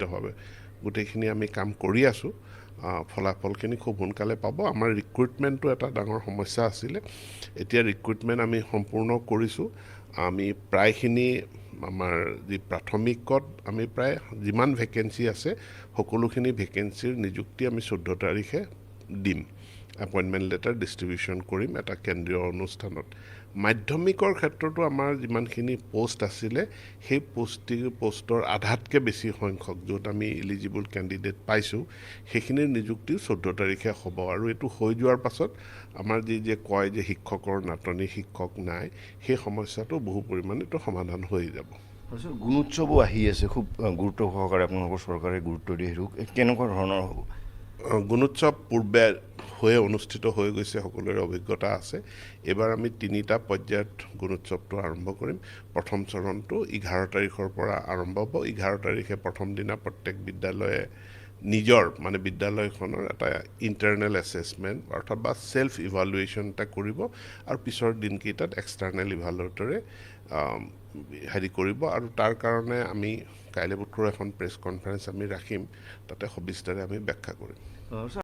নিশ্চিতভাৱে গোটেইখিনি আমি কাম কৰি আছোঁ। ফলাফলখিনি খুব সোনকালে পাব। আমাৰ ৰিক্ৰুইটমেণ্টটো এটা ডাঙৰ সমস্যা আছিলে। এতিয়া ৰিক্ৰুইটমেণ্ট আমি সম্পূৰ্ণ কৰিছোঁ। আমি প্ৰায়খিনি আমাৰ যি প্ৰাথমিকত আমি প্ৰায় যিমান ভেকেঞ্চি আছে, সকলোখিনি ভেকেঞ্চিৰ নিযুক্তি আমি 14 তাৰিখে দিম, এপইণ্টমেণ্ট লেটাৰ ডিষ্ট্ৰিবিউশ্যন কৰিম এটা কেন্দ্ৰীয় অনুষ্ঠানত। মাধ্যমিকৰ ক্ষেত্ৰতো আমাৰ যিমানখিনি পষ্ট আছিলে, সেই পষ্টৰ আধাতকৈ বেছি সংখ্যক য'ত আমি ইলিজিবল কেণ্ডিডেট পাইছোঁ, সেইখিনিৰ নিযুক্তিও 14 তাৰিখে হ'ব। আৰু এইটো হৈ যোৱাৰ পাছত আমাৰ যি যে কয় যে শিক্ষকৰ নাটনি, শিক্ষক নাই, সেই সমস্যাটো বহু পৰিমাণে এইটো সমাধান হৈ যাব। তাৰপিছত গুণোৎসৱো আহি আছে, খুব গুৰুত্ব সহকাৰে আপোনালোকৰ চৰকাৰে গুৰুত্ব দিয়ে। সেইটো কেনেকুৱা ধৰণৰ হ'ব? গুণোৎসৱ পূৰ্বে হৈ অনুষ্ঠিত হৈ গৈছে, সকলোৰে অভিজ্ঞতা আছে। এইবাৰ আমি তিনিটা পৰ্যায়ত গুণোৎসৱটো আৰম্ভ কৰিম। প্ৰথম চৰণটো 11 তাৰিখৰ পৰা আৰম্ভ হ'ব। 11 তাৰিখে প্ৰথম দিনা প্ৰত্যেক বিদ্যালয়ে নিজৰ মানে বিদ্যালয়খনৰ এটা ইণ্টাৰনেল এছেছমেণ্ট অৰ্থাৎ বা ছেল্ফ ইভালুৱেশ্যন এটা কৰিব আৰু পিছৰ দিনকেইটাত এক্সটাৰ্নেল ইভালুৱেটৰে হেৰি কৰিব। আৰু তাৰ কাৰণে আমি কাইলৈ বোধকৰো এখন প্ৰেছ কনফাৰেঞ্চ আমি ৰাখিম, তাতে সবিস্তাৰে আমি ব্যাখ্যা কৰিম। ছাৰ।